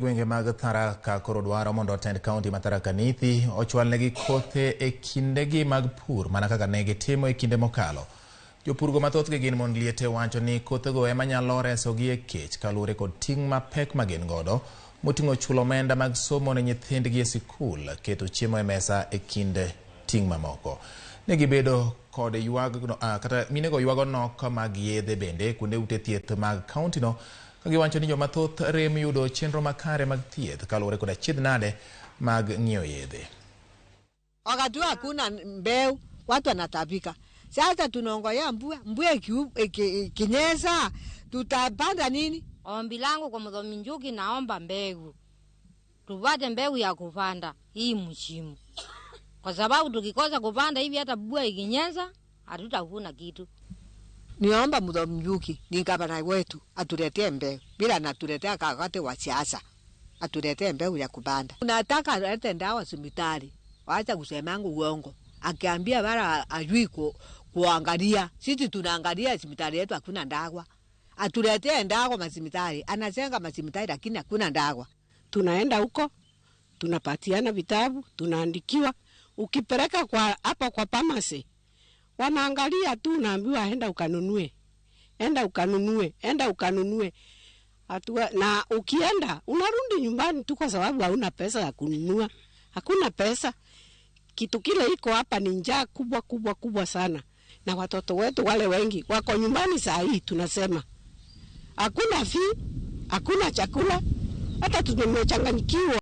Gwenge mag Tharaka koro dwaro mondo otend kaunti ma Tharaka Nithi ochwalnegi kothe e kindegi mag pur mana kaka ne gitimo e kinde mokalo. Jopurgo mathothgi gin mond liete wacho ni kothego ema nyalo resogi e kech kaluwore kod ting' mapek ma gin godo moting'o chulo omenda mag somo ne nyithindgi e sikul, keto chiemo e mesa e kind ting' mamoko. Ne gibedo kod ywag kata minego ywago nok mag yedhe bende kuonde ute thieth mag kauntino ka giwacho ni joma thoth rem yudo chenro makare mag thieth kaluwore kod achiedh nade mag ng'iewo yedhe. Wakati hakuna mbeu, watu wanatapika. Sasa tunaongojea mvua, mvua ikinyesha tutapanda nini? Ombi langu kwa Muthomi Njuki, naomba mbegu, tupate mbegu ya kupanda hii msimu, kwa sababu tukikosa kupanda hivi, hata mvua ikinyesha hatutavuna kitu. Niomba Muthomi Njuki ni gavana wetu atuletee mbegu, bila anatuletea wakati wa siasa, atuletee mbegu ya kupanda. Unataka alete ndawa hospitali, wacha kusemangu uongo. Akiambia wala ajui kuangalia, sisi tunaangalia hospitali yetu hakuna ndawa. Atuletee ndawa mahospitali, anajenga mahospitali lakini hakuna ndawa. Tunaenda huko tunapatiana vitabu, tunaandikiwa. Ukipeleka kwa hapa kwa pharmacy wanaangalia tu, unaambiwa enda ukanunue, enda ukanunue, enda ukanunue. Atua, na ukienda unarudi nyumbani tu kwa sababu hauna pesa ya kununua, hakuna pesa. Kitu kile iko hapa ni njaa kubwa kubwa kubwa sana, na watoto wetu wale wengi wako nyumbani saa hii, tunasema hakuna fee, hakuna chakula, hata tumechanganyikiwa.